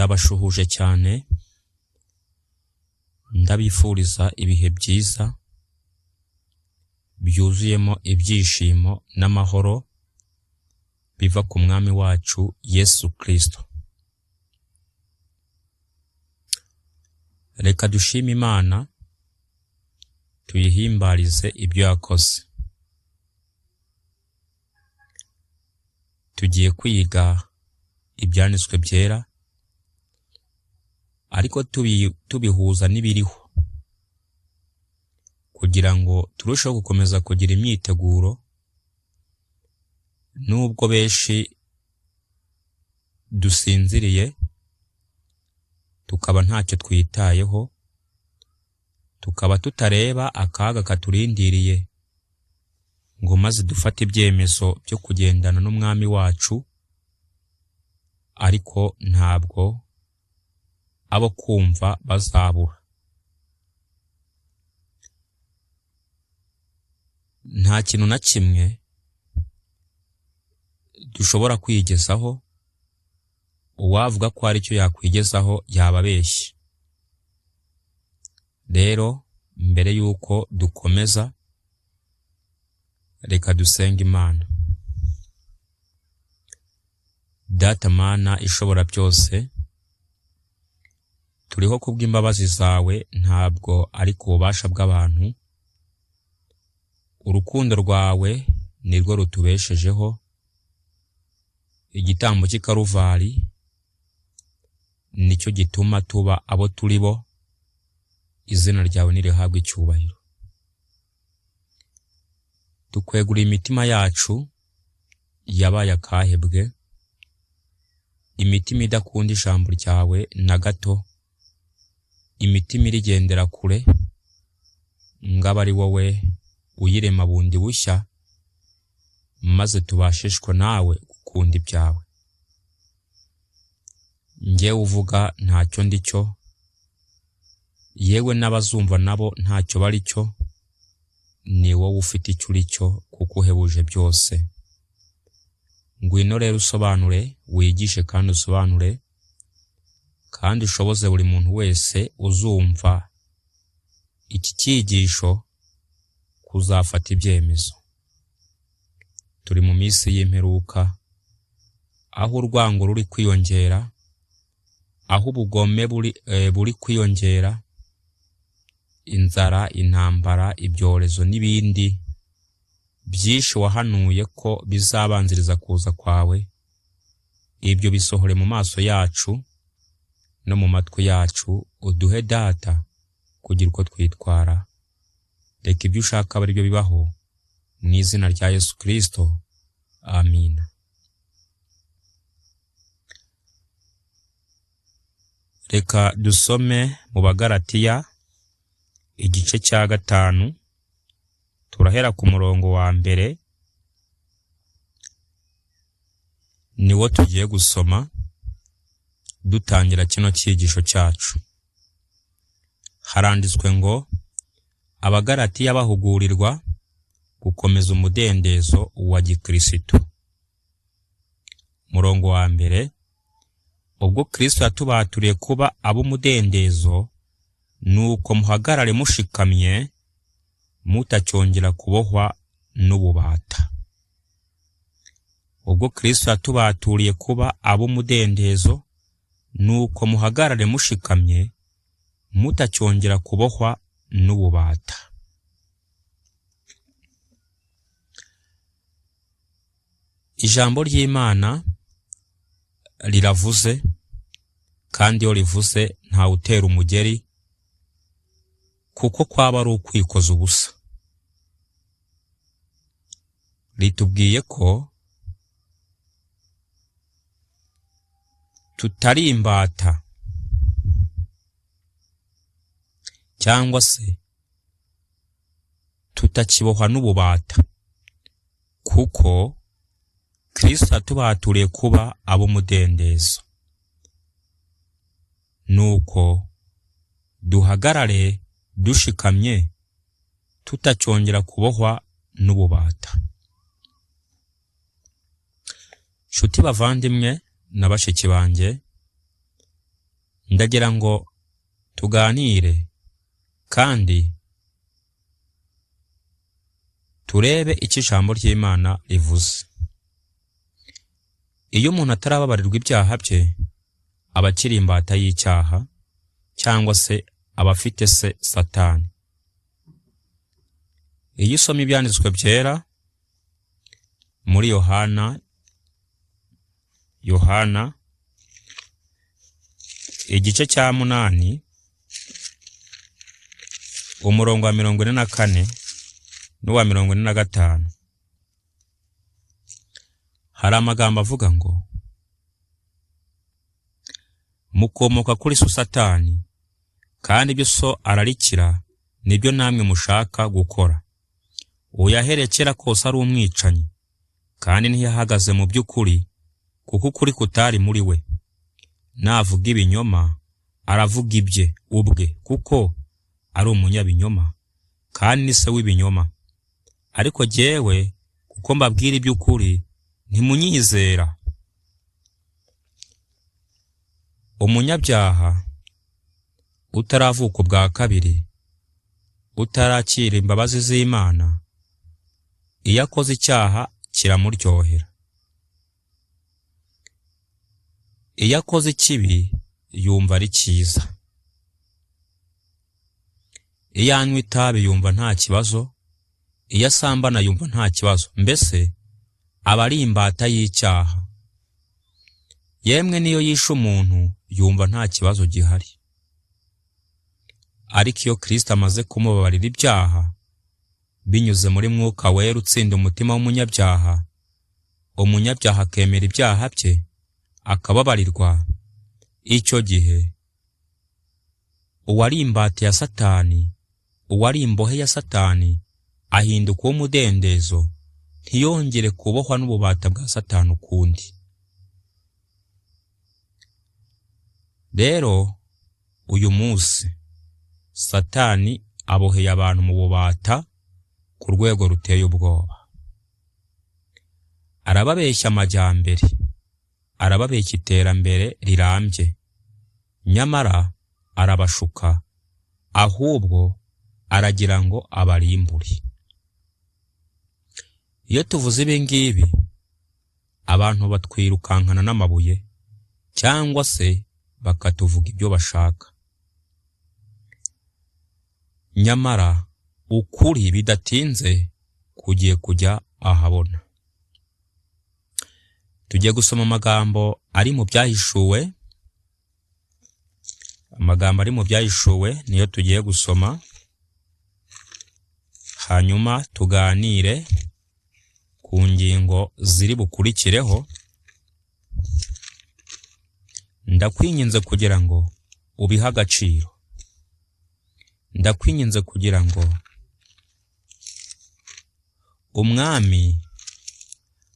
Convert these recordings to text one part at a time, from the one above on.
Ndabashuhuje cyane, ndabifuriza ibihe byiza byuzuyemo ibyishimo n'amahoro biva ku mwami wacu Yesu Kristo. Reka dushime Imana, tuyihimbarize ibyo yakoze. Tugiye kwiga ibyanditswe byera, ariko tubihuza n'ibiriho, kugira ngo turusheho gukomeza kugira imyiteguro, nubwo benshi dusinziriye tukaba ntacyo twitayeho, tukaba tutareba akaga katurindiriye, ngo maze dufate ibyemezo byo kugendana n'umwami wacu, ariko ntabwo abo kumva bazabura. Nta kintu na kimwe dushobora kwigezaho, uwavuga ko hari icyo yakwigezaho yaba abeshye. Rero mbere y'uko dukomeza, reka dusenge Imana. Data Mana ishobora byose, turiho kubw'imbabazi zawe, ntabwo ari ku bubasha bw'abantu. Urukundo rwawe nirwo rutubeshejeho, igitambo cy'i Karuvari nicyo gituma tuba abo turi bo, izina ryawe nirihabwe icyubahiro. Tukweguriye imitima yacu yabaye akahebwe, imitima idakunda ijambo ryawe na gato, imitima irigendera kure, ngaba ari wowe uyirema bundi bushya, maze tubashishwe nawe gukunda ibyawe. Njyewe uvuga ntacyo ndi cyo, yewe n'abazumva nabo ntacyo bari cyo, ni wowe ufite icyo uri cyo kuko uhebuje byose. Ngwino rero usobanure, wigishe kandi usobanure, kandi ushoboze buri muntu wese uzumva iki cyigisho kuzafata ibyemezo. Turi mu minsi y'imperuka, aho urwango ruri kwiyongera, aho ubugome buri kwiyongera, inzara, intambara, ibyorezo n'ibindi byinshi wahanuye ko bizabanziriza kuza kwawe. Ibyo bisohore mu maso yacu no mu matwi yacu, uduhe Data kugira uko twitwara. Reka ibyo ushaka abe aribyo bibaho, mu izina rya Yesu Kristo, amina. Reka dusome mu Bagalatiya igice cya 5, turahera ku murongo wa mbere, niwo tugiye gusoma dutangira kino cyigisho cyacu. Haranditswe ngo Abagalatiya bahugurirwa gukomeza umudendezo wa gikristo. Murongo wa mbere, ubwo Kristo yatubaturiye kuba ab'umudendezo, nuko muhagarare mushikamye, mutacyongera kubohwa n'ububata. Ubwo Kristo yatubaturiye kuba ab'umudendezo, nuko muhagarare mushikamye, mutacyongera kubohwa n'ububata. Ijambo ry'Imana riravuze, kandi iyo rivuze ntawutera umugeri, kuko kwaba ari ukwikoza ubusa. Ritubwiye ko tutari imbata cyangwa se tutakibohwa n'ububata, kuko Kristo yatubaturiye kuba ab'umudendezo. Nuko duhagarare dushikamye, tutacyongera kubohwa n'ububata. Nshuti bavandimwe na bashiki banjye, Ndagira ngo tuganire kandi turebe icyo ijambo ry'Imana rivuze. Iyo umuntu atarababarirwa ibyaha bye, aba akiri imbata y'icyaha cyangwa se aba afite se Satani. Iyo usoma ibyanditswe byera muri Yohana igice cya 8 umurongo wa 44 n'uwa 45, hari amagambo avuga ngo mukomoka kuri so Satani, kandi ibyo so ararikira nibyo namwe mushaka gukora. Uwo yahereye kera kose ari umwicanyi, kandi ntiyahagaze mu by'ukuri, kuko ukuri kutari muri we. Navuga ibinyoma aravuga ibye ubwe, kuko ari umunyabinyoma kandi ni se w'ibinyoma. Ariko jyewe kuko mbabwira iby'ukuri ntimunyizera. Umunyabyaha utaravuka ubwa kabiri, utarakira imbabazi z'Imana, iyo akoze icyaha kiramuryohera. Iyo akoze ikibi yumva ari cyiza. Iyo anywa itabi yumva nta kibazo, iyo asambana yumva nta kibazo, mbese aba ari imbata y'icyaha. Yemwe niyo yishe umuntu yumva nta kibazo gihari. Ariko iyo Kristo amaze kumubabarira ibyaha binyuze muri Mwuka Wera utsinda umutima w'umunyabyaha, umunyabyaha akemera ibyaha bye akababarirwa, icyo gihe uwari imbata ya Satani, uwari imbohe ya Satani, ahinduka uw'umudendezo, ntiyongere kubohwa n'ububata bwa Satani ukundi. Rero uyu munsi Satani aboheye abantu mu bubata ku rwego ruteye ubwoba. Arababeshya amajyambere, arababeshya iterambere rirambye, nyamara arabashuka, ahubwo aragira ngo abarimbure. Iyo tuvuze ibi ngibi, abantu batwirukankana n'amabuye cyangwa se bakatuvuga ibyo bashaka. Nyamara ukuri bidatinze kugiye kujya ahabona. Tugiye gusoma amagambo ari mu byahishuwe, amagambo ari mu byahishuwe niyo tugiye gusoma, hanyuma tuganire ku ngingo ziri bukurikireho. Ndakwinginze kugira ngo ubihe agaciro. Ndakwinginze kugira ngo Umwami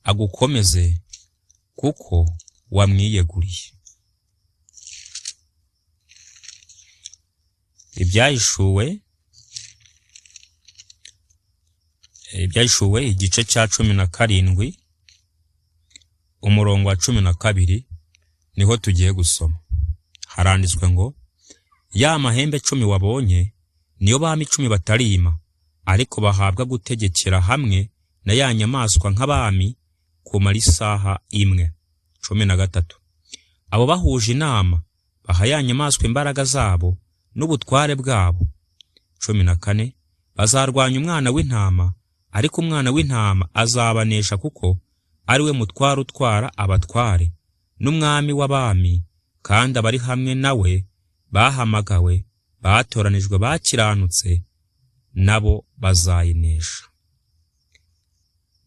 agukomeze kuko wamwiyeguriye. Ibyahishuwe igice cya 17 umurongo wa 12 niho tugiye gusoma. Haranditswe ngo ya mahembe 10 wabonye niyo bami 10 batarima, ariko bahabwa gutegekera hamwe na ya nyamaswa nk'abami kumara isaha imwe. 13 Abo bahuje inama baha ya nyamaswa imbaraga zabo n'ubutware bwabo. 14 Bazarwanya umwana w'intama, ariko umwana w'intama azabanesha, kuko ari we mutware utwara abatware n'umwami w'abami, kandi abari hamwe nawe bahamagawe, batoranijwe, bakiranutse, nabo bazayinesha.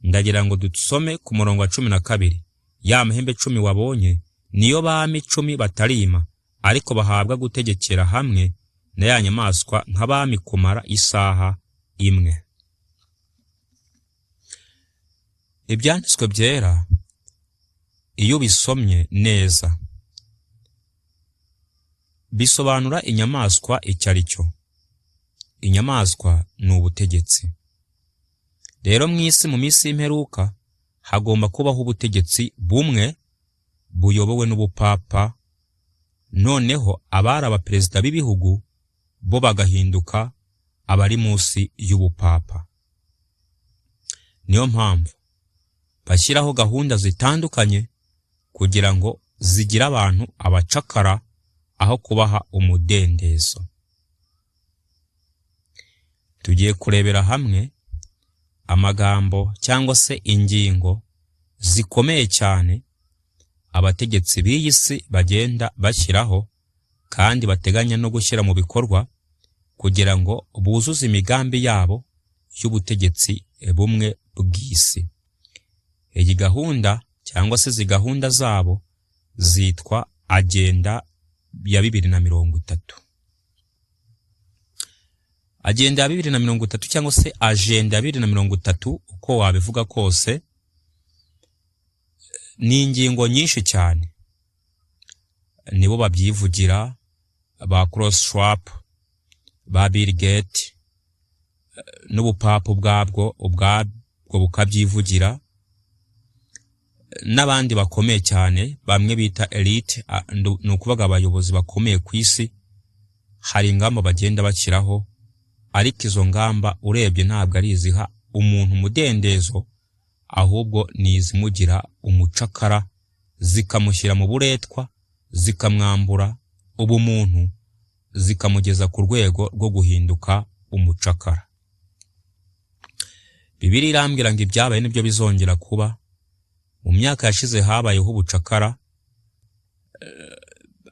Ndagira ngo dusome ku murongo wa 12. Ya mahembe 10 wabonye niyo bami 10 batarima, ariko bahabwa gutegekera hamwe na ya nyamaswa nk'abami kumara isaha imwe. Ibyanditswe byera iyo bisomye neza bisobanura inyamaswa icyo ari cyo. Inyamaswa ni ubutegetsi. Rero mu isi mu minsi y'imperuka hagomba kubaho ubutegetsi bumwe buyobowe n'ubupapa Noneho abari abaperezida b'ibihugu bo bagahinduka abari munsi y'ubupapa. Niyo mpamvu bashyiraho gahunda zitandukanye kugira ngo zigire abantu abacakara aho kubaha umudendezo. Tugiye kurebera hamwe amagambo cyangwa se ingingo zikomeye cyane abategetsi b'iyi si bagenda bashyiraho kandi bateganya no gushyira mu bikorwa kugira ngo buzuze imigambi yabo y'ubutegetsi bumwe bw'isi. Iyi gahunda cyangwa se izi gahunda zabo zitwa Agenda ya 2030. Agenda ya 2030 cyangwa se Agenda ya 2030, uko wabivuga kose, ni ingingo nyinshi cyane. Nibo babyivugira, ba Klaus Schwab, ba Bill Gates, n'ubupapa ubwabwo ubwabwo bukabyivugira, n'abandi bakomeye cyane, bamwe bita elite, ni ukuvuga abayobozi bakomeye ku isi. Hari ingamba bagenda bashyiraho, ariko izo ngamba urebye ntabwo ari iziha umuntu umudendezo, ahubwo ni izimugira umucakara, zikamushyira mu buretwa, zikamwambura ubumuntu, zikamugeza ku rwego rwo guhinduka umucakara. Bibiliya irambwira ngo ibyabaye nibyo bizongera kuba. Mu myaka yashize habayeho ubucakara,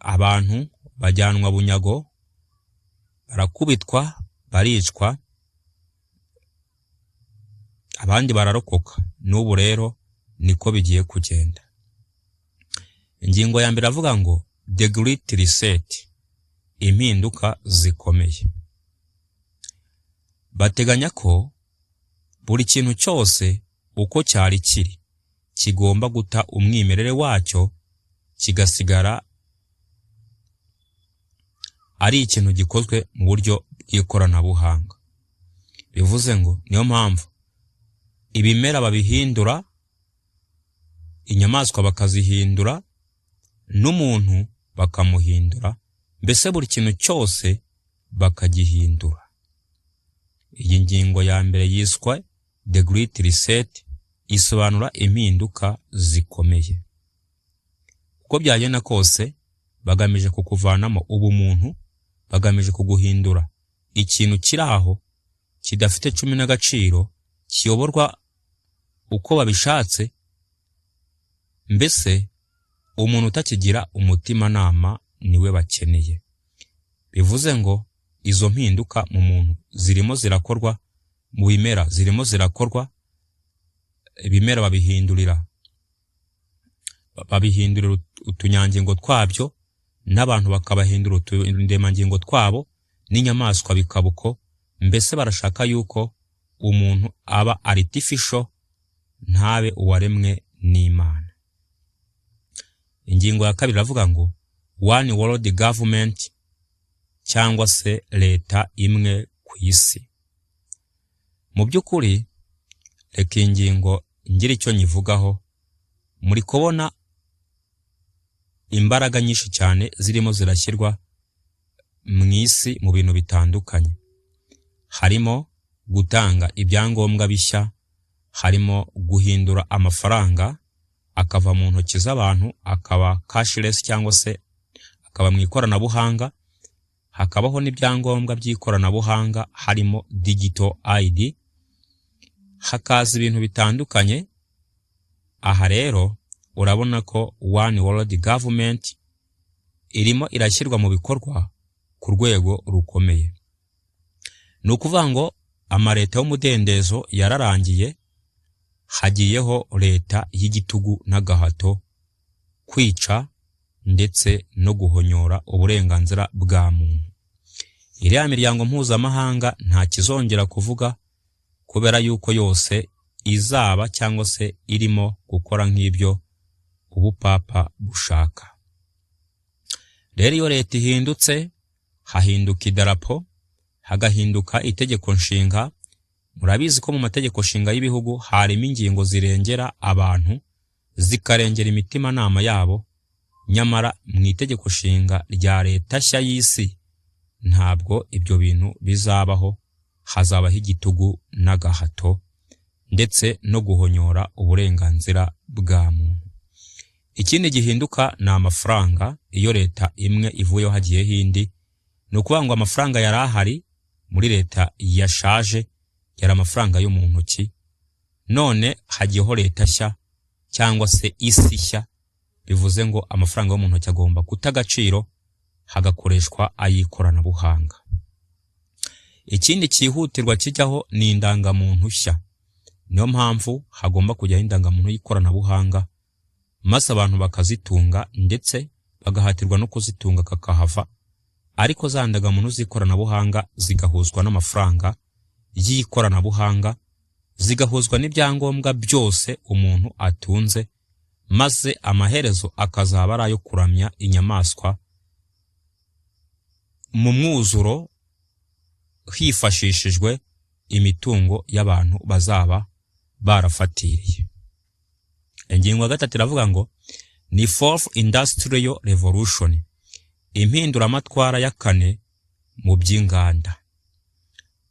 abantu bajyanwa bunyago, barakubitwa, baricwa, abandi bararokoka. N'ubu rero niko bigiye kugenda. Ingingo ya mbere avuga ngo "The Great Reset", impinduka zikomeye. Bateganya ko buri kintu cyose uko cyari kiri kigomba guta umwimerere wacyo, kigasigara ari ikintu gikozwe mu buryo bw'ikoranabuhanga. Bivuze ngo niyo mpamvu ibimera babihindura, inyamaswa bakazihindura, n'umuntu bakamuhindura, mbese buri kintu cyose bakagihindura. Iyi ngingo ya mbere yiswe "The Great Reset" isobanura impinduka zikomeye. Uko byagenda kose bagamije kukuvanamo ubumuntu, bagamije kuguhindura ikintu kiri aho kidafite cumi n'agaciro, kiyoborwa uko babishatse, mbese umuntu utakigira umutimanama niwe bakeneye. Bivuze ngo izo mpinduka mu muntu zirimo zirakorwa, mu bimera zirimo zirakorwa. Ibimera babihindurira utunyangingo twabyo, n'abantu bakabahindura uturemangingo twabo, n'inyamaswa bikaba uko. Mbese barashaka yuko umuntu aba artificial, ntabe uwaremwe n'Imana. Ingingo ya kabiri iravuga ngo "One World Government" cyangwa se leta imwe ku isi. Mu by'ukuri reka iyi ngingo ngira icyo nyivugaho. Muri kubona imbaraga nyinshi cyane zirimo zirashyirwa mu isi mu bintu bitandukanye, harimo gutanga ibyangombwa bishya, harimo guhindura amafaranga akava mu ntoki z'abantu akaba cashless cyangwa se akaba mu ikoranabuhanga, hakabaho n'ibyangombwa by'ikoranabuhanga harimo digital ID, hakaza ibintu bitandukanye. Aha rero urabona ko One World Government irimo irashyirwa mu bikorwa ku rwego rukomeye. Ni ukuvuga ngo amaleta y'umudendezo yararangiye, hagiyeho leta y'igitugu n'agahato, kwica ndetse no guhonyora uburenganzira bwa muntu. Iriya miryango mpuzamahanga nta kizongera kuvuga, kubera yuko yose izaba cyangwa se irimo gukora nk'ibyo ubupapa bushaka. Rero iyo leta ihindutse, hahinduka idarapo, hagahinduka itegeko nshinga. Murabizi ko mu mategeko nshinga y'ibihugu harimo ingingo zirengera abantu, zikarengera imitimanama yabo, Nyamara mu itegeko nshinga rya leta nshya y'isi ntabwo ibyo bintu bizabaho. Hazabaho igitugu n'agahato ndetse no guhonyora uburenganzira bwa muntu. Ikindi gihinduka ni amafaranga. Iyo leta imwe ivuyeho hagiyeho indi, ni ukuvuga ngo amafaranga yari ahari muri leta yashaje yari amafaranga yo mu ntoki. None hagiyeho leta nshya cyangwa se isi nshya, bivuze ngo amafaranga yo mu ntoki agomba guta agaciro, hagakoreshwa ay'ikoranabuhanga. Ikindi cyihutirwa kijyaho ni indangamuntu nshya. Niyo mpamvu hagomba kujyaho indangamuntu y'ikoranabuhanga, maze abantu bakazitunga, ndetse bagahatirwa no kuzitunga kakahava. Ariko za ndangamuntu z'ikoranabuhanga zigahuzwa n'amafaranga y'ikoranabuhanga, zigahuzwa n'ibyangombwa byose umuntu atunze, maze amaherezo akazaba ari ayo kuramya inyamaswa mu mwuzuro, hifashishijwe imitungo y'abantu bazaba barafatiriye. Ingingo ya gatatu iravuga ngo ni fourth industrial revolution, impinduramatwara ya kane mu by'inganda.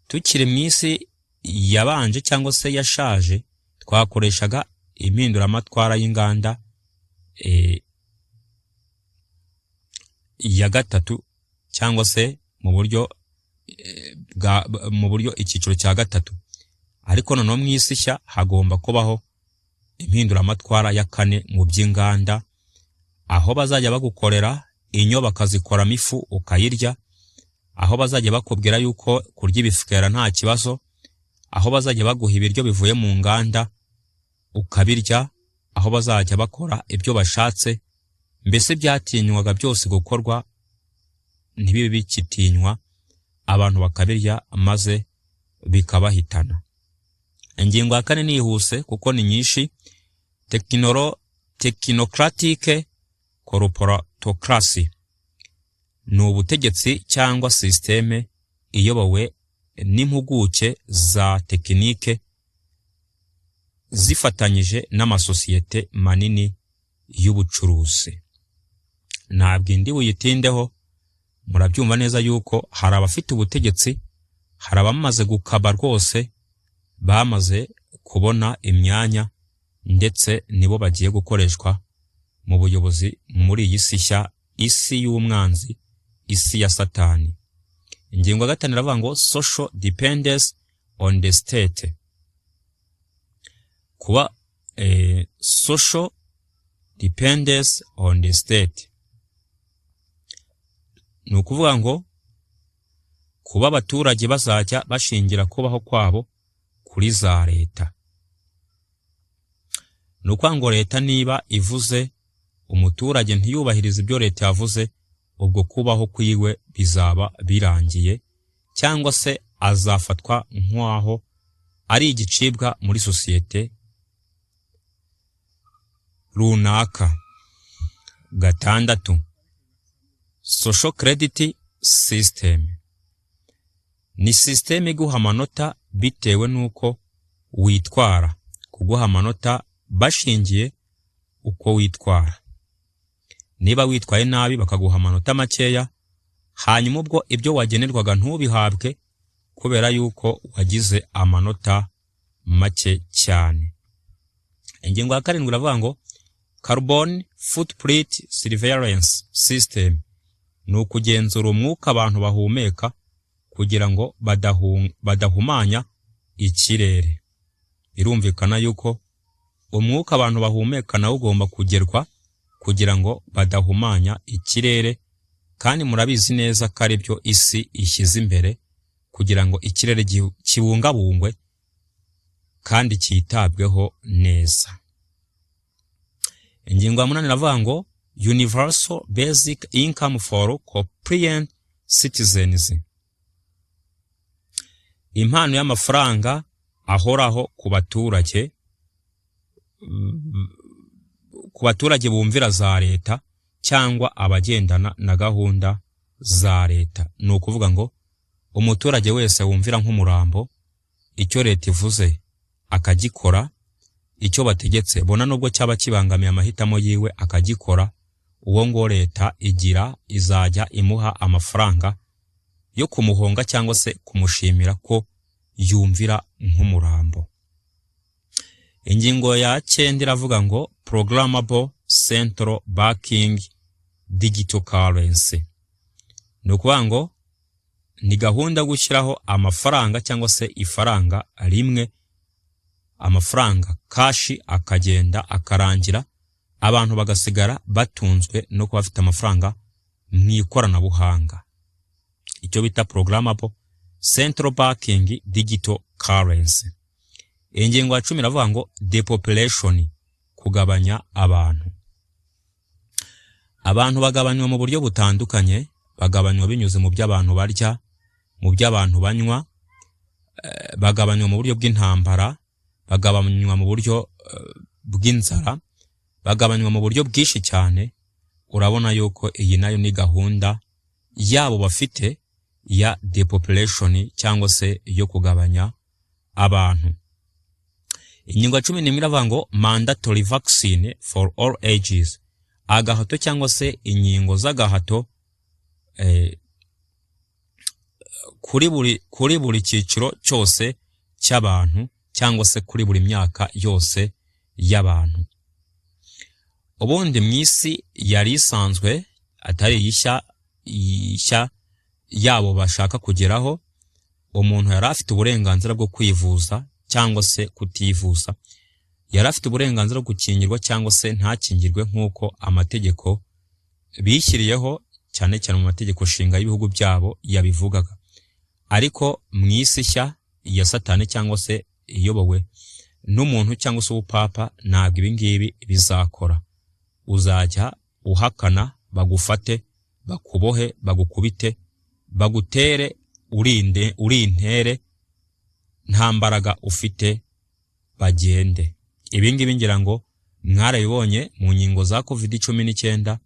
Tukiri mu isi yabanje cyangwa se yashaje, twakoreshaga impinduramatwara y'inganda ya gatatu, cyangwa se mu buryo icyiciro cya gatatu. Ariko noneho mu isi nshya hagomba kubaho impinduramatwara ya kane mu by'inganda, aho bazajya bagukorera inyo bakazikoramo ifu ukayirya, aho bazajya bakubwira yuko kurya ibifukera nta kibazo, aho bazajya baguha ibiryo bivuye mu nganda ukabirya, aho bazajya bakora ibyo bashatse. Mbese byatinywaga byose gukorwa ntibibe bikitinywa, abantu bakabirya maze bikabahitana. Ingingo ya kane nihuse kuko ni nyinshi: technocratic corporatocracy, ni ubutegetsi cyangwa sisiteme iyobowe n'impuguke za tekinike zifatanyije n'amasosiyete manini y'ubucuruzi. Ntabwo indi buyitindeho, murabyumva neza yuko hari abafite ubutegetsi, hari abamaze gukaba rwose, bamaze kubona imyanya, ndetse nibo bagiye gukoreshwa mu buyobozi muri iyi si nshya, isi y'umwanzi, isi ya Satani. Ingingo ya gatanu iravuga ngo social dependence on the state, kuba social dependence on the state, ni ukuvuga ngo kuba abaturage bazajya bashingira kubaho kwabo kuri za leta. Ni ukuvuga ngo leta niba ivuze, umuturage ntiyubahirize ibyo leta yavuze, ubwo kubaho kwiwe bizaba birangiye, cyangwa se azafatwa nk'aho ari igicibwa muri sosiyete runaka. Gatandatu, social credit system, ni sisiteme iguha amanota bitewe n'uko witwara, kuguha amanota bashingiye uko witwara. Niba witwaye nabi bakaguha amanota makeya, hanyuma ubwo ibyo wagenerwaga ntubihabwe kubera yuko wagize amanota make cyane. Ingingo ya karindwi iravuga ngo carbon footprint surveillance system, ni ukugenzura umwuka abantu bahumeka kugira ngo badahumanya ikirere. Birumvikana yuko umwuka abantu bahumeka nawo ugomba kugerwa kugira ngo badahumanya ikirere, kandi murabizi neza ko ari byo isi ishyize imbere kugira ngo ikirere kibungabungwe kandi cyitabweho neza. Ingingo ya munani iravuga ngo universal basic income for compliant citizens, impano y'amafaranga ahoraho ku baturage bumvira za leta cyangwa abagendana na gahunda za leta. Ni ukuvuga ngo umuturage wese wumvira nk'umurambo icyo leta ivuze akagikora, icyo bategetse bona nubwo cyaba kibangamiye amahitamo yiwe akagikora, Uwo ngo leta igira izajya imuha amafaranga yo kumuhonga cyangwa se kumushimira ko yumvira nk'umurambo. Ingingo ya 9 iravuga ngo programmable central banking digital currency. Ni ukuvuga ngo ni gahunda yo gushyiraho amafaranga cyangwa se ifaranga rimwe, amafaranga cash akagenda akarangira, abantu bagasigara batunzwe no kuba bafite amafaranga mu ikoranabuhanga, icyo bita programmable central banking digital currency. Ingingo ya 10 iravuga ngo depopulation, kugabanya abantu. Abantu bagabanywa mu buryo butandukanye, bagabanywa binyuze mu byo abantu barya, mu byo abantu banywa, bagabanywa mu buryo bw'intambara, bagabanywa mu buryo bw'inzara, bagabanywa mu buryo bwinshi cyane. Urabona yuko iyi nayo ni gahunda yabo bafite ya depopulation cyangwa se yo kugabanya abantu. Ingingo ya 11 iravuga ngo mandatory vaccine for all ages, agahato cyangwa se inkingo z'agahato kuri buri cyiciro cyose cy'abantu cyangwa se kuri buri myaka yose y'abantu. Ubundi mu isi yari isanzwe, atari ishya ishya yabo bashaka kugeraho, umuntu yari afite uburenganzira bwo kwivuza cyangwa se kutivuza, yari afite uburenganzira bwo gukingirwa cyangwa se ntakingirwe, nk'uko amategeko bishyiriyeho, cyane cyane mu mategeko nshinga y'ibihugu byabo, yabivugaga. Ariko mu isi nshya ya Satani cyangwa se iyobowe n'umuntu cyangwa se ubupapa, ntabwo ibi ngibi bizakora. Uzajya uhakana bagufate, bakubohe, bagukubite, bagutere, urinde urintere, nta mbaraga ufite, bagende. Ibi ngibi ngira ngo mwarabibonye mu nkingo za COVID-19,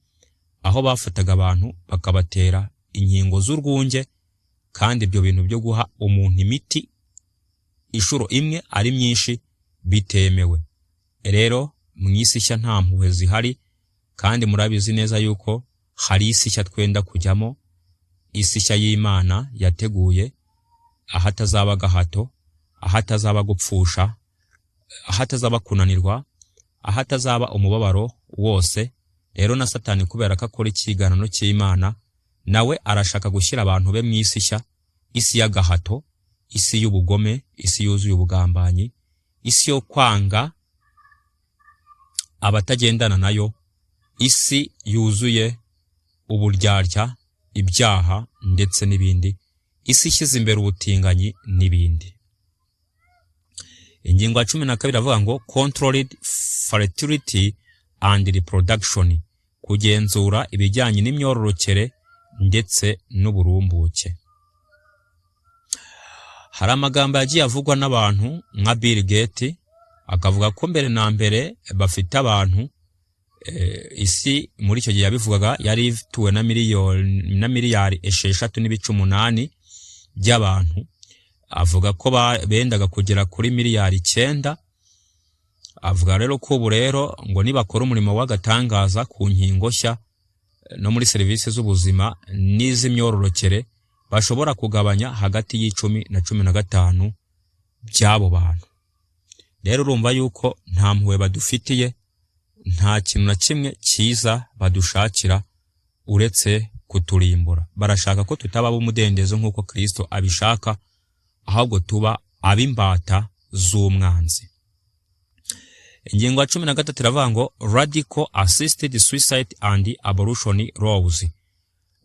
aho bafataga abantu bakabatera inkingo z'urwunge, kandi ibyo bintu byo guha umuntu imiti inshuro imwe ari myinshi bitemewe. Rero mu isi nshya nta mpuhwe zihari, kandi murabizi neza yuko hari isi nshya twenda kujyamo, isi nshya y'Imana yateguye, ahatazaba agahato, ahatazaba gupfusha, ahatazaba kunanirwa, ahatazaba umubabaro wose. Rero na Satani, kubera ko akora ikiganano cy'Imana, nawe arashaka gushyira abantu be mu isi nshya, isi y'agahato, isi y'ubugome, isi yuzuye ubugambanyi, isi yo kwanga abatagendana nayo, isi yuzuye uburyarya, ibyaha ndetse n'ibindi, isi ishyize imbere ubutinganyi n'ibindi. Ingingo ya 12 avuga ngo controlled fertility and reproduction, kugenzura ibijyanye n'imyororokere ndetse n'uburumbuke. Hari amagambo yagiye avugwa n'abantu nka Bill Gates, akavuga ko mbere na mbere bafite abantu, isi muri icyo gihe yabivugaga yari ituwe na miliyoni na miliyari 6.8 by'abantu. Avuga ko bendaga kugera kuri miliyari 9. Avuga rero ko ubu rero ngo nibakora umurimo w'agatangaza ku nkingo nshya no muri serivisi z'ubuzima n'iz'imyororokere, bashobora kugabanya hagati y'10 na 15 by'abo bantu. Rero urumva yuko nta mpuhwe badufitiye, nta kintu na kimwe cyiza badushakira uretse kuturimbura. Barashaka ko tutaba ab'umudendezo nk'uko Kristo abishaka, ahubwo tuba ab'imbata z'umwanzi. Ingingo ya 13 iravuga ngo radical assisted suicide and abortion laws,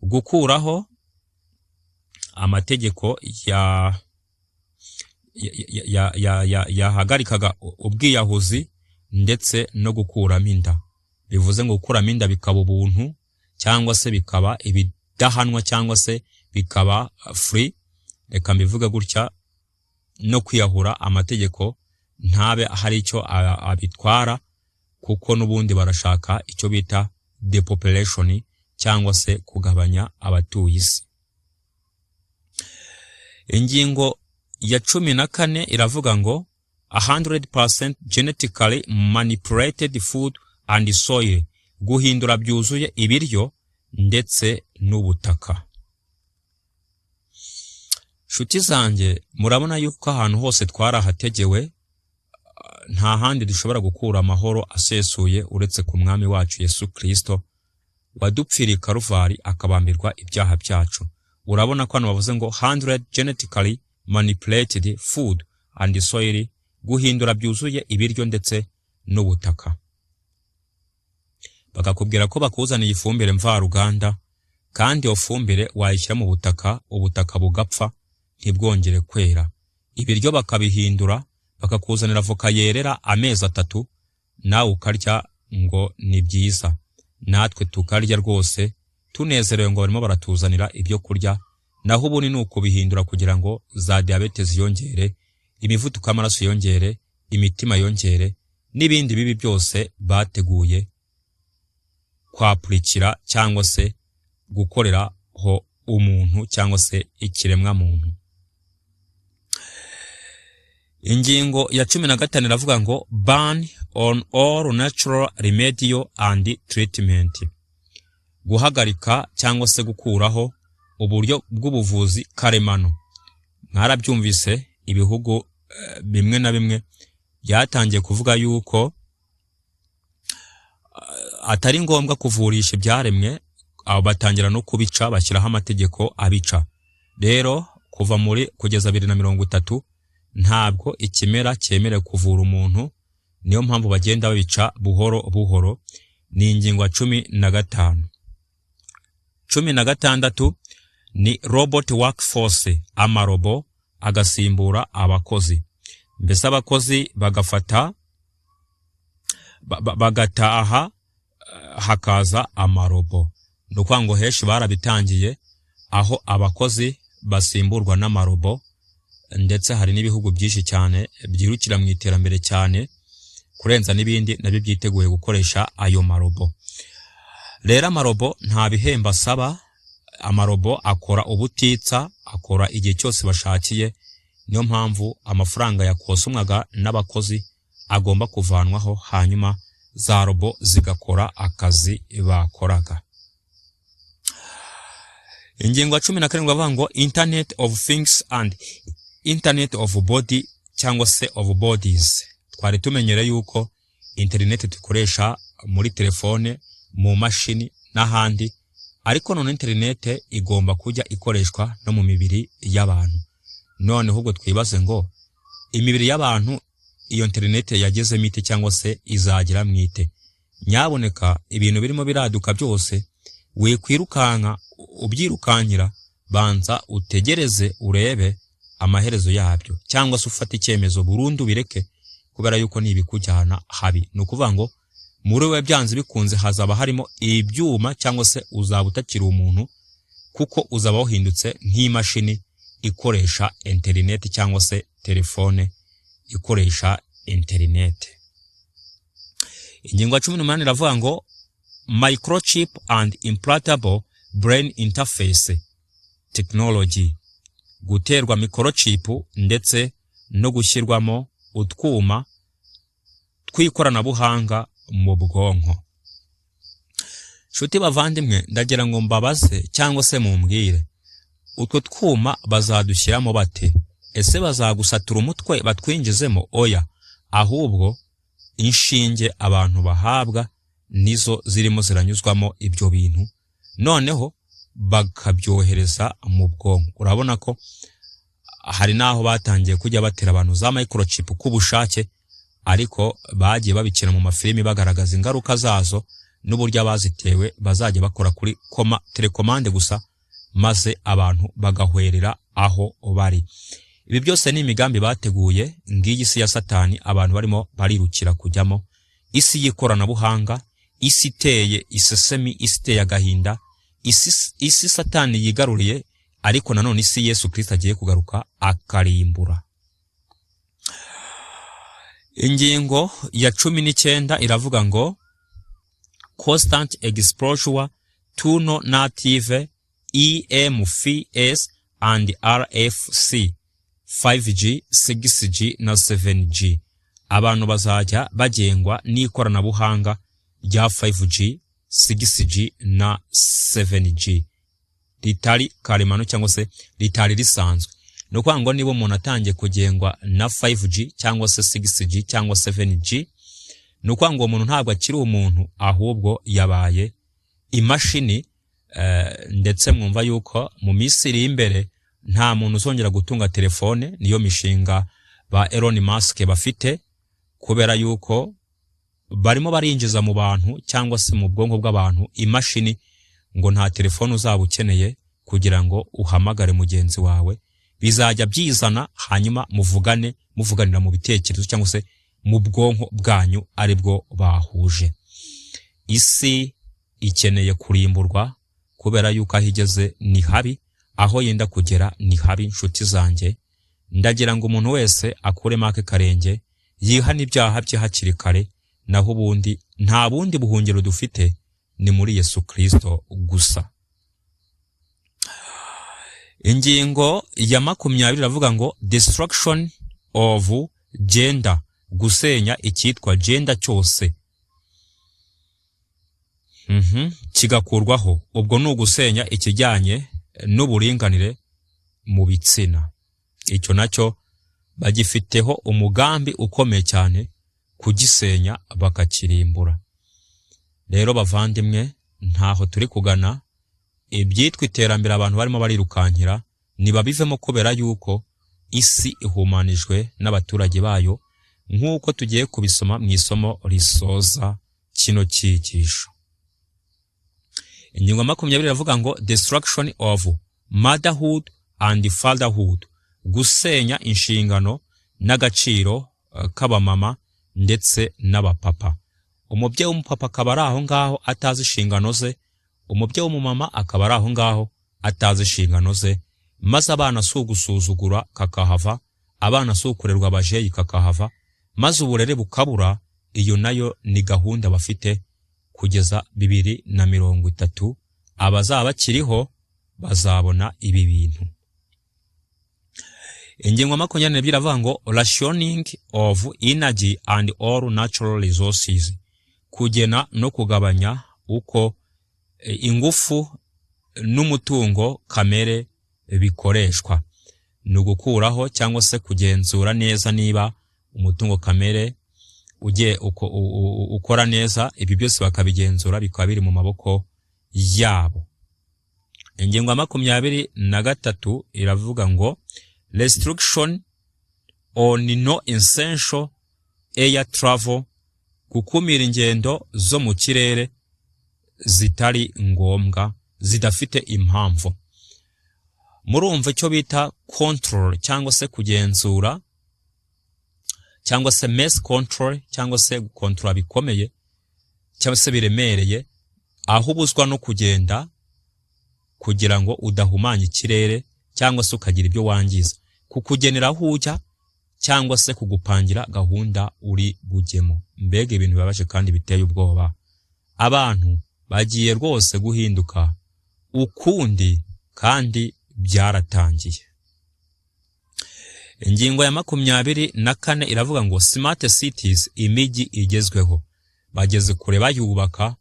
gukuraho amategeko ya yahagarikaga ubwiyahuzi ndetse no gukuramo inda. Bivuze ngo gukuramo inda bikaba ubuntu cyangwa se bikaba ibidahanwa cyangwa se bikaba free, reka mbivuge gutya, no kwiyahura amategeko ntabe hari icyo abitwara, kuko n'ubundi barashaka icyo bita depopulation cyangwa se kugabanya abatuye isi. Ingingo ya 14 iravuga ngo 100% genetically manipulated food and soil, Guhindura byuzuye ibiryo ndetse n'ubutaka. Nshuti zanjye, murabona yuko ahantu hose twarahategewe. Nta handi dushobora gukura amahoro asesuye uretse ku Mwami wacu Yesu Kirisito, wadupfiriye Karuvari, akabambirwa ibyaha byacu. Urabona ko hano bavuze ngo 100 genetically manipulated food and soil, guhindura byuzuye ibiryo ndetse n'ubutaka. Bakakubwira ko bakuzaniye ifumbire mvaruganda, kandi iyo fumbire wayishyira mu butaka, ubutaka bugapfa, ntibwongere kwera. Ibiryo bakabihindura, bakakuzanira avoka yerera amezi 3, nawe ukarya ngo ni byiza, natwe tukarya rwose tunezerewe ngo barimo baratuzanira ibyo kurya. Naho ubundi ni ukubihindura kugira ngo za diyabete ziyongere, imivuduko y'amaraso yiyongere, imitima yongere, n'ibindi bibi byose bateguye kwapurikira cyangwa se gukoreraho umuntu cyangwa se ikiremwa muntu. Ingingo ya 15 iravuga ngo ban on all natural remedial and treatment, guhagarika cyangwa se gukuraho uburyo bw'ubuvuzi karemano. Mwarabyumvise, ibihugu bimwe na bimwe byatangiye kuvuga yuko atari ngombwa kuvurisha ibyaremwe. Abo batangira no kubica, bashyiraho amategeko abica. Rero kuva muri kugeza 2030 ntabwo ikimera cyemerewe kuvura umuntu. Niyo mpamvu bagenda babica buhoro buhoro. Ni ingingo ya 15. 16 ni robot workforce, amarobo agasimbura abakozi. Mbese abakozi bagafata bagataha, hakaza amarobo. Ni ukuvuga ngo henshi barabitangiye, aho abakozi basimburwa n'amarobo. Ndetse hari n'ibihugu byinshi cyane byirukira mu iterambere cyane kurenza n'ibindi, nabyo byiteguye gukoresha ayo marobo. Rero amarobo nta bihembo asaba, amarobo akora ubutitsa, akora igihe cyose bashakiye. Niyo mpamvu amafaranga yakosomwaga n'abakozi agomba kuvanwaho, hanyuma za robo zigakora akazi bakoraga. Ingingo ya 17 bavuga ngo Internet of Things and Internet of Body cyangwa se of Bodies. Twari tumenyereye yuko interineti dukoresha muri telefone, mu mashini n'ahandi, ariko none interineti igomba kujya ikoreshwa no mu mibiri y'abantu. Noneho ubwo twibaze ngo imibiri y'abantu iyo interineti yagezemo ite, cyangwa se izagera mu ite? Nyaboneka, ibintu birimo biraduka byose wikwirukanka ubyirukankira, banza utegereze urebe amaherezo yabyo, cyangwa se ufate icyemezo burundu bireke, kubera yuko ni ibikujyana habi. Ni ukuvuga ngo muri we byanze bikunze hazaba harimo ibyuma, cyangwa se uzaba utakiri umuntu, kuko uzaba wahindutse nk'imashini ikoresha interineti cyangwa se telefone ikoresha interineti. Ingingo ya 18 iravuga ngo microchip and implantable brain interface technology, guterwa microchip ndetse no gushyirwamo utwuma tw'ikoranabuhanga mu bwonko. Nshuti bavandimwe, ndagira ngo mbabaze cyangwa se mumbwire, utwo twuma bazadushyiramo bate? Ese bazagusatura umutwe batwinjizemo? Oya, ahubwo inshinge abantu bahabwa nizo zirimo ziranyuzwamo ibyo bintu, noneho bakabyohereza mu bwonko. Urabona ko hari n'aho batangiye kujya batera abantu za microchip k'ubushake, ariko bagiye babikina mu mafilimi bagaragaza ingaruka zazo n'uburyo abazitewe bazajya bakora kuri koma telekomande gusa, maze abantu bagahwerera aho bari. Ibi byose ni imigambi bateguye. Ngiyi isi ya Satani abantu barimo barirukira kujyamo, isi y'ikoranabuhanga, isi iteye isesemi, isi iteye agahinda, isi Satani yigaruriye, ariko nanone isi Yesu Kirisito agiye kugaruka akarimbura. Ingingo ya 19 iravuga ngo constant exposure to no native EMFs and RFC, 5G, 6G na 7G. Abantu bazajya bagengwa n'ikoranabuhanga rya 5G. 6G na 7G ritari karemano cyangwa se ritari risanzwe. Ni ukuvuga ngo niba umuntu atangiye kugengwa na 5G cyangwa se 6G cyangwa 7G, ni ukuvuga ngo uwo muntu ntabwo akiri umuntu, ahubwo yabaye imashini. Ndetse mwumva yuko mu minsi iri imbere nta muntu uzongera gutunga telefone. Niyo mishinga ba Elon Musk bafite, kubera yuko barimo barinjiza mu bantu cyangwa se mu bwonko bw'abantu imashini, ngo nta telefone uzaba ukeneye kugira ngo uhamagare mugenzi wawe, bizajya byizana, hanyuma muvugane, muvuganira mu bitekerezo cyangwa se mu bwonko bwanyu aribwo bahuje. Isi ikeneye kurimburwa kubera yuko aho igeze ni habi, aho yenda kugera ni habi. Inshuti zanjye, ndagira ngo umuntu wese akuremo ake karenge, yihane ibyaha bye hakiri kare, naho ubundi nta bundi buhungiro dufite, ni muri Yesu Kristo gusa. Ingingo ya 20 iravuga ngo destruction of gender, gusenya icyitwa gender cyose, kigakurwaho. Ubwo ni ugusenya ikijyanye n'uburinganire mu bitsina. Icyo nacyo bagifiteho umugambi ukomeye cyane, kugisenya bakakirimbura. Rero bavandimwe, ntaho turi kugana. Ibyitwa iterambere abantu barimo barirukankira ntibabivemo, kubera yuko isi ihumanijwe n'abaturage bayo, nk'uko tugiye kubisoma mu isomo risoza kino cyigisho. Ingingo 20 iravuga ngo destruction of motherhood and fatherhood, gusenya inshingano n'agaciro k'abamama ndetse n'abapapa. Umubyeyi w'umupapa akaba ari aho ngaho atazi inshingano ze, umubyeyi w'umumama akaba ari aho ngaho atazi inshingano ze, maze abana si ugusuzugura kakahava, abana si ukurerwa abajeyi kakahava, maze uburere bukabura. Iyo nayo ni gahunda bafite kugeza 2030. Abazaba bakiriho bazabona ibi bintu. Ingingo 22 iravuga ngo rationing of energy and all natural resources, kugena no kugabanya uko ingufu n'umutungo kamere bikoreshwa. Ni ugukuraho cyangwa se kugenzura neza niba umutungo kamere ugiye ukora neza. Ibi byose bakabigenzura, bikaba biri mu maboko yabo. Ingingo ya 23 iravuga ngo restriction on non essential air travel, gukumira ingendo zo mu kirere zitari ngombwa, zidafite impamvu. Murumva icyo bita control cyangwa se kugenzura cyangwa se mass control cyangwa se gukontorora bikomeye cyangwa se biremereye, aho ubuzwa no kugenda kugira ngo udahumanya ikirere cyangwa se ukagira ibyo wangiza, kukugenera aho ujya cyangwa se kugupangira gahunda uri bujyemo. Mbega ibintu bibabaje kandi biteye ubwoba! Abantu bagiye rwose guhinduka ukundi, kandi byaratangiye. Ingingo ya 24 iravuga ngo smart cities, imijyi igezweho. Bageze kure bayubaka,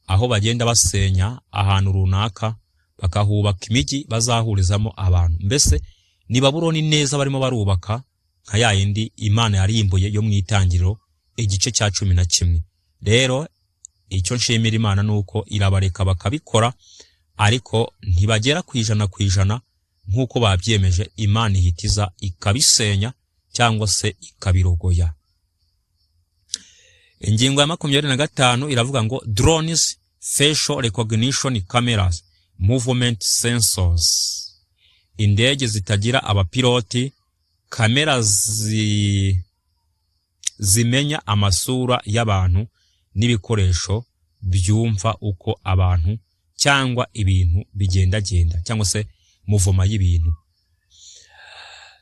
aho bagenda basenya ahantu runaka bakahubaka imijyi bazahurizamo abantu. Mbese ni Babuloni neza barimo barubaka, nka ya yindi Imana yarimbuye yo mu Itangiriro igice cya 11. Rero icyo nshimira Imana ni uko irabareka bakabikora, ariko ntibagera ku 100% nk'uko babyemeje. Imana ihitiza ikabisenya cyangwa se ikabirogoya. Ingingo ya 25 iravuga ngo drones, facial recognition cameras, movement sensors, indege zitagira abapiloti, kamera zimenya amasura y'abantu n'ibikoresho byumva uko abantu cyangwa ibintu bigendagenda cyangwa se mouvement y'ibintu.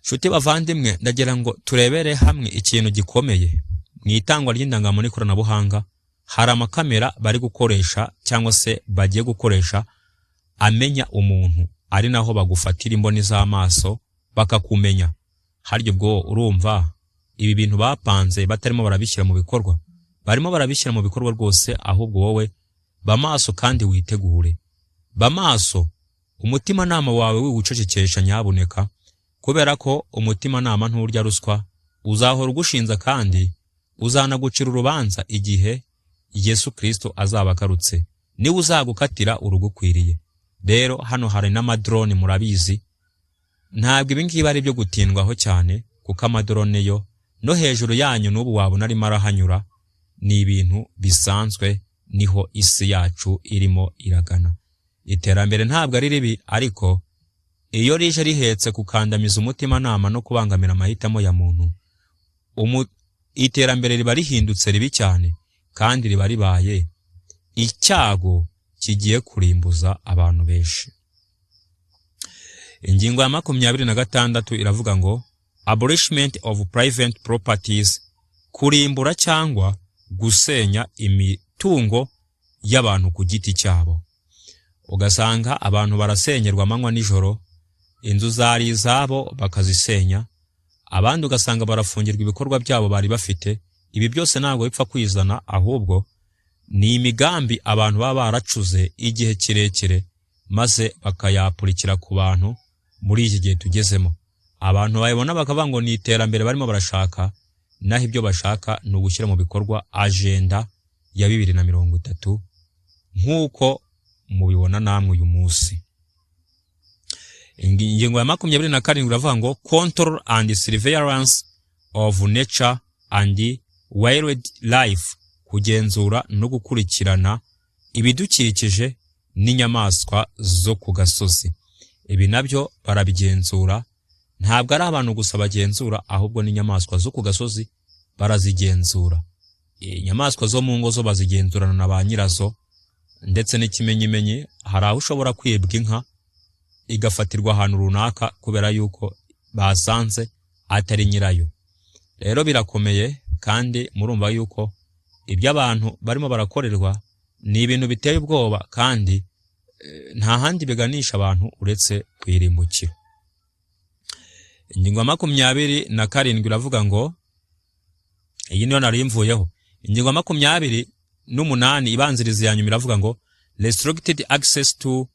Nshuti bavandimwe, ndagira ngo turebere hamwe ikintu gikomeye mu itangwa ry'indangamuntu n'ikoranabuhanga. Hari amakamera bari gukoresha cyangwa se bagiye gukoresha amenya umuntu, ari naho bagufatira imboni z'amaso bakakumenya. Harya ubwo urumva ibi bintu bapanze batarimo barabishyira mu bikorwa? Barimo barabishyira mu bikorwa rwose, ahubwo wowe Ba maso kandi witegure, ba maso, umutimanama wawe wiwucecekesha nyabuneka, kubera ko umutimanama nturya ruswa, uzahora ugushinza kandi uzanagucira urubanza igihe Yesu Kristo azaba agarutse, niwe uzagukatira urugukwiriye. Rero hano hari n'amadrone, murabizi, ntabwo ibi ngibi ari ibyo gutindwaho cyane, kuko amadrone yo no hejuru yanyu n'ubu wabona arimo arahanyura, ni ibintu bisanzwe, niho isi yacu irimo iragana. Iterambere ntabwo ari ribi, ariko iyo rije rihetse gukandamiza umutimanama no kubangamira amahitamo ya muntu, iterambere riba rihindutse ribi cyane, kandi riba ribaye icyago kigiye kurimbuza abantu benshi. Ingingo ya 26 iravuga ngo abolishment of private properties, kurimbura cyangwa gusenya imitungo y'abantu ku giti cyabo. Ugasanga abantu barasenyerwa amanywa nijoro, inzu zari izabo bakazisenya, abandi ugasanga barafungirwa ibikorwa byabo bari bafite. Ibi byose ntabwo bipfa kwizana, ahubwo ni imigambi abantu baba baracuze igihe kirekire, maze bakayapurikira ku bantu muri iki gihe tugezemo. Abantu babibona bakavuga ngo ni iterambere barimo barashaka, naho ibyo bashaka ni ugushyira mu bikorwa agenda ya 2030, nk'uko mubibona namwe uyu munsi. Ingingo ya 27 iravuga ngo control and surveillance of nature and wildlife, kugenzura no gukurikirana ibidukikije n'inyamaswa zo ku gasozi. Ibi nabyo barabigenzura, ntabwo ari abantu gusa bagenzura, ahubwo n'inyamaswa zo ku gasozi barazigenzura. Inyamaswa zo mu ngo zo bazigenzurana na ba nyirazo, ndetse n'ikimenyimenyi hari aho ushobora kwibwa inka igafatirwa ahantu runaka kubera yuko basanze atari nyirayo. Rero birakomeye, kandi murumva yuko ibyo abantu barimo barakorerwa ni ibintu biteye ubwoba, kandi nta handi biganisha abantu uretse ku irimbukiro. Ingingo ya 27 iravuga ngo, iyi niyo nari mvuyeho. Ingingo ya 28 ibanziriza iya nyuma iravuga ngo restricted access to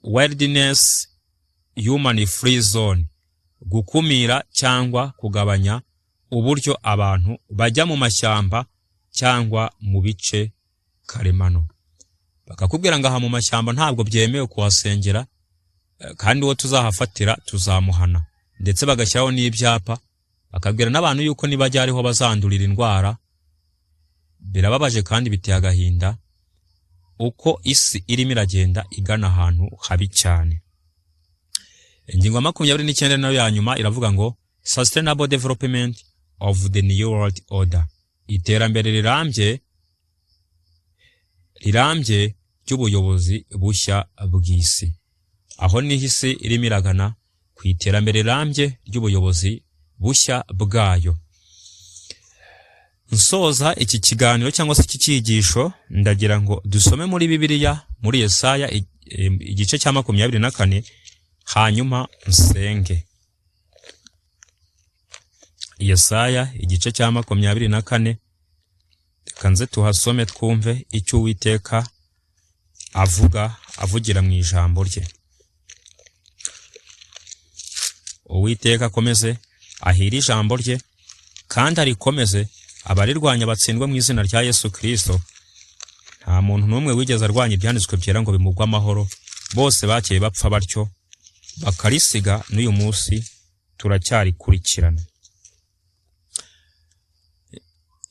wilderness, human free zone, gukumira cyangwa kugabanya uburyo abantu bajya mu mashyamba cyangwa mu bice karemano. Bakakubwira ngo aha mu mashyamba ntabwo byemewe kuhasengera, kandi uwo tuzahafatira tuzamuhana, ndetse bagashyiraho n'ibyapa, bakabwira n'abantu yuko nibajya ariho bazandurira indwara. Birababaje kandi biteye agahinda uko isi irimo iragenda igana ahantu habi cyane. Ingingo ya 29 nayo ya nyuma iravuga ngo sustainable development of the new world order, iterambere rirambye ry'ubuyobozi bushya bw'isi. Aho niho isi irimo iragana, ku iterambere rirambye ry'ubuyobozi bushya bwayo. Nsoza iki kiganiro cyangwa se iki cyigisho, ndagira ngo dusome muri Bibiliya, muri Yesaya igice cya 24, hanyuma nsenge. Yesaya igice cya 24, reka nze tuhasome twumve icyo Uwiteka avuga avugira mu ijambo rye. Uwiteka akomeze ahire ijambo rye kandi arikomeze, abarirwanya batsindwe mu izina rya Yesu Kristo. Nta muntu n'umwe wigeze arwanya ibyanditswe byera ngo bimugwe amahoro, bose bakeye bapfa batyo bakarisiga, n'uyu munsi turacyarikurikirana.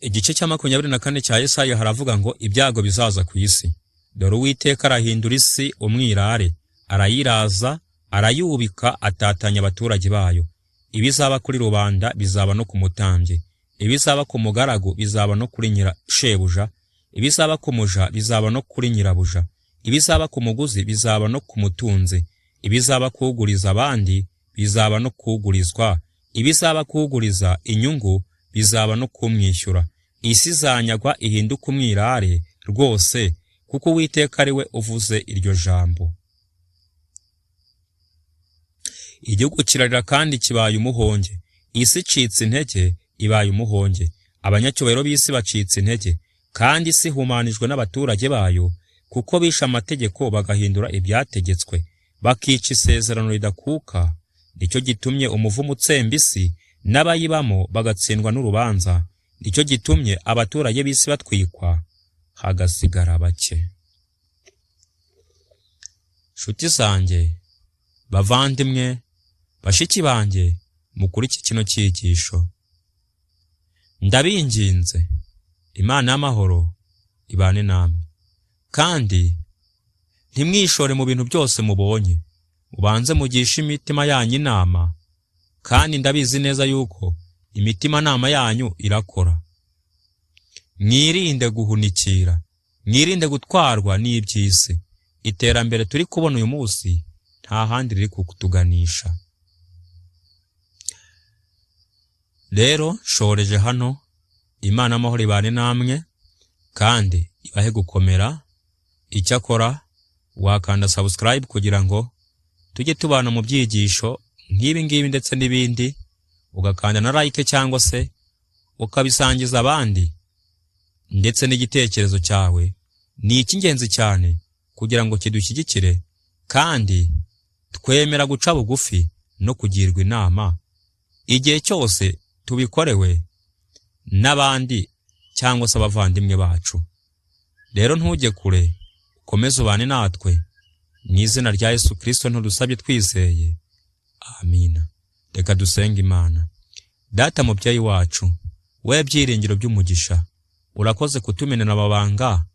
Igice cya 24 cya Yesaya haravuga ngo ibyago bizaza ku isi. Dore Uwiteka arahindura isi umwirare, arayiraza, arayubika, atatanya abaturage bayo. Ibizaba kuri rubanda bizaba no ku mutambyi, ibizaba ku mugaragu bizaba no kuri nyira shebuja, ibizaba ku muja bizaba no kuri nyirabuja, ibizaba ku muguzi bizaba no ku mutunzi, ibizaba kuguriza abandi bizaba no kugurizwa, ibizaba kuguriza inyungu bizaba no kumwishyura. Isi izanyagwa ihinduke umwirare rwose, kuko Uwiteka ari we uvuze iryo jambo. Igihugu kirarira kandi kibaye umuhonge, isi icitse intege ibaye umuhonge, abanyacyubahiro b'isi bacitse intege, kandi isi ihumanijwe n'abaturage bayo. Kuko bishe amategeko bagahindura ibyategetswe, bakica isezerano ridakuka. Nicyo gitumye umuvumo utsemba isi, n'abayibamo bagatsindwa n'urubanza. Nicyo gitumye abaturage b'isi batwikwa, hagasigara bake. Nshuti zanjye, bavandimwe, bashiki banjye, mukurikiye kino cyigisho, ndabinginze, Imana y'amahoro ibane namwe, kandi ntimwishore mu bintu byose mubonye. Mubanze mugishe imitima yanyu inama, kandi ndabizi neza yuko imitimanama yanyu irakora. Mwirinde guhunikira, mwirinde gutwarwa n'iby'isi. Iterambere turi kubona uyu munsi nta handi riri kutuganisha. Rero nshoreje hano. Imana y'amahoro ibane namwe kandi ibahe gukomera. Icyakora wakanda subscribe kugira ngo tujye tubana mu byigisho nk'ibi ngibi ndetse n'ibindi, ugakanda na like cyangwa se ukabisangiza abandi, ndetse n'igitekerezo cyawe ni icy'ingenzi cyane kugira ngo kidushyigikire, kandi twemera guca bugufi no kugirwa inama igihe cyose tubikorewe n'abandi cyangwa se abavandimwe bacu. Rero ntujye kure, ukomeze ubane natwe. Mu izina rya Yesu Kristo ntudusabye twizeye, amina. Reka dusenge Imana. Data mubyeyi wacu, we byiringiro by'umugisha, urakoze kutumenera amabanga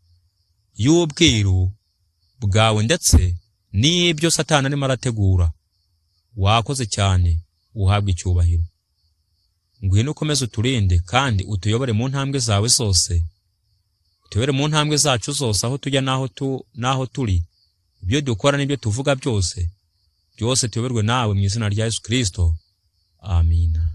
y'ubwiru bwawe ndetse n'ibyo Satani arimo arategura. Wakoze cyane, uhabwe icyubahiro. Ngwino ukomeze uturinde kandi utuyobore mu ntambwe zawe zose, utuyobore mu ntambwe zacu zose, aho tujya n'aho turi, ibyo dukora n'ibyo tuvuga byose, byose tuyoborwe nawe mu izina rya Yesu Kristo, amina.